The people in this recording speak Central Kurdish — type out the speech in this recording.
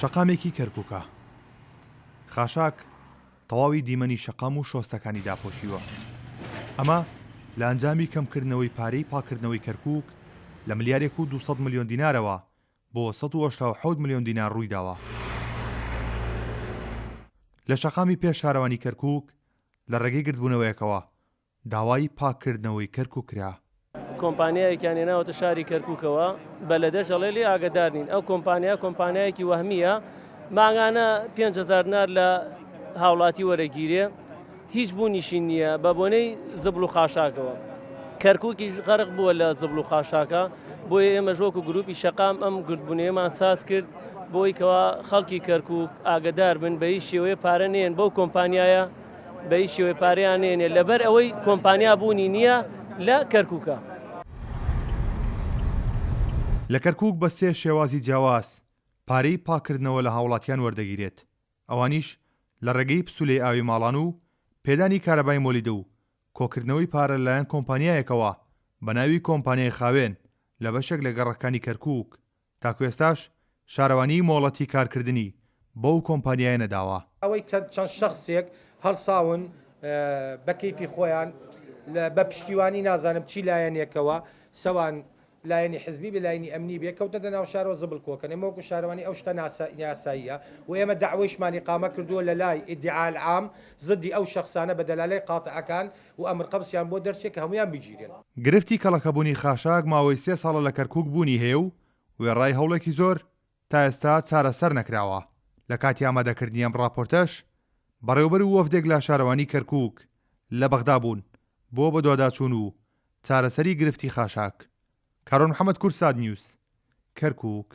شەقامێکی کەرکوکە. خاشاک تەواوی دیمەنی شەقام و شۆستەکانی داپۆشیوە. ئەمە لە ئەنجامی کەمکردنەوەی پارەی پاککردنەوەی کەرکوک لە ملیارێک و 200 ملیۆن دینارەوە بۆ 187 ملیۆن دینار ڕوویداوە. لە شەقامی پێش شارەوانی کەرکوک لە ڕێگەی گردبوونەوەیەکەوە داوای پاککردنەوەی کەرکوک کرا. کۆمپانیایەکیان هێناوەتە شاری کەرکوکەوە، بەلەدەش ئەڵێ لێی ئاگەدار نین، ئەو کۆمپانیا کۆمپانیایەکی وەهمییە، مانگانە 5000 دینار لە هاوڵاتی وەرەگیرێ، هیچ بوونیشی نییە بە بۆنەی زبڵ و خاشاکەوە. کەرکوکیش غەرق بووە لە زبڵ و خاشاکە، بۆیە ئێمەش وەکو گروپی شەقام ئەم گردبوونەیەمان ساز کرد بۆی کەوا خەڵکی کەرکوک ئاگەدار بن بە هیچ شێوەیە پارە نەیەن بەو کۆمپانیایە، بە هیچ شێوەیە پارەیان نەیەنێ لەبەر ئەوەی کۆمپانیا بوونی نییە لە کەرکوکە. لە کەرکوک بە سێ شێوازی جیاواز پارەی پاککردنەوە لە هاوڵاتیان وەردەگیرێت، ئەوانیش لە ڕێگەی پسولەی ئاوی ماڵان و پێدانی کارەبای مۆلیدە و کۆکردنەوەی پارە لەلایەن کۆمپانیایەکەوە بەناوی کۆمپانیای خاوێن لە بەشێک لە گەڕەکانی کەرکوک تاکو ئێستاش شارەوانی مۆڵەتی کارکردنی بەو کۆمپانیایە نەداوە. ئەوەی چەند شەخسێک هەڵساون بە کەیفی خۆیان بە پشتیوانی نازانم چی لایەنێکەوە سەوان لایەنی حزبی بێ لایەنی ئەمنی بێ کەوتنەتە ناو شارەوە زبڵ کۆکەن ئێمە وەکو شارەوانی ئەو شتە یاساییە و ئێمە دەعوەیشمان ئیقامە کردووە لە لای ئیدعاء العام زدی ئەو شەخسانە بە دەلالەی قاتعەکان و ئەمر قەبسیان بۆ دەرچێ کە هەموویان بگیرێن. گرفتی کەڵەکەبوونی خاشاک ماوەی سێ ساڵە لە کەرکووک بوونی هەیە و وێڕای هەوڵێکی زۆر تا ئێستا چارەسەر نەکراوە، لە کاتی ئامادەکردنی ئەم ڕاپۆرتەش بەڕێوبەر و وەفدێک لە شارەوانی کەرکووک لە بەغدا بوون بۆ بەدواداچوون و چارەسەری گرفتی خاشاک. کارۆن محەمەد کوردسات نیوز، کەرکووک.